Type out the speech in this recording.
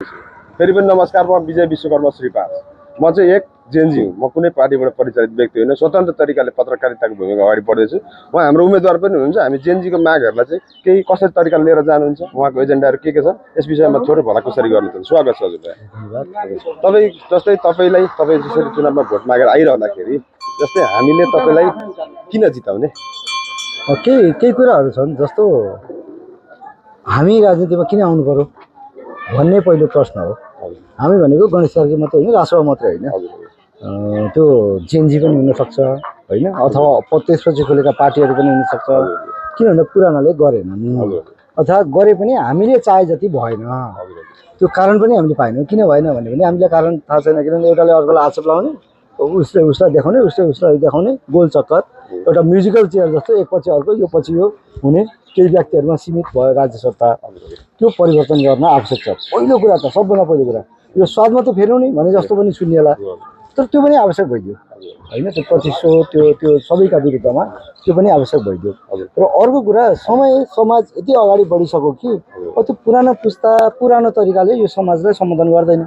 फेरि पनि नमस्कार, म विजय विश्वकर्मा श्रीपाद। म चाहिँ एक जेएनजी हुँ। म कुनै पार्टीबाट परिचालित व्यक्ति होइन, स्वतन्त्र तरिकाले पत्रकारिताको भूमिका अगाडि बढ्दैछु। उहाँ हाम्रो उम्मेदवार पनि हुनुहुन्छ। हामी जेएनजीको मागहरूलाई चाहिँ केही कसरी तरिकाले लिएर जानुहुन्छ, उहाँको एजेन्डाहरू के छ, यस विषयमा थोरै भलाकुसारी गर्नु छ। स्वागत छ हजुरलाई। तपाईँ जस्तै तपाईँ जसरी चुनावमा भोट मागेर आइरहँदाखेरि जस्तै हामीले तपाईँलाई किन जिताउने? केही कुराहरू छन्, जस्तो हामी राजनीतिमा किन आउनु पर्यो भन्ने पहिलो प्रश्न हो। हामी भनेको गणेश कार्की मात्रै होइन, राष्ट्र मात्रै होइन, त्यो जेएनजी पनि हुनसक्छ होइन, अथवा त्यसपछि खोलेका पार्टीहरू पनि हुनसक्छ। किन भन्दा पुरानाले गरेनन्, अथवा गरे पनि हामीले चाहे जति भएन। त्यो कारण पनि हामीले पाएनौँ। किन भएन भने हामीलाई कारण थाहा छैन। किनभने एउटाले अर्कोलाई आक्षेप लगाउने, उसले उसलाई देखाउने, उसले उसलाई देखाउने, गोल चक्कर, एउटा म्युजिकल चेयर जस्तो एकपछि अर्को यो पछि यो हुने, केही व्यक्तिहरूमा सीमित भयो राज्य सत्ता। त्यो परिवर्तन गर्न आवश्यक छ। पहिलो कुरा त सबभन्दा पहिलो कुरा यो स्वाद मात्रै फेर्याउने भने जस्तो पनि सुनिएला, तर त्यो पनि आवश्यक भइदियो होइन। त्यो 2500 त्यो सबैका विरुद्धमा त्यो पनि आवश्यक भइदियो। र अर्को कुरा, समाज यति अगाडि बढिसक्यो कि त्यो पुरानो पुस्ता पुरानो तरिकाले यो समाजलाई सम्बोधन गर्दैन।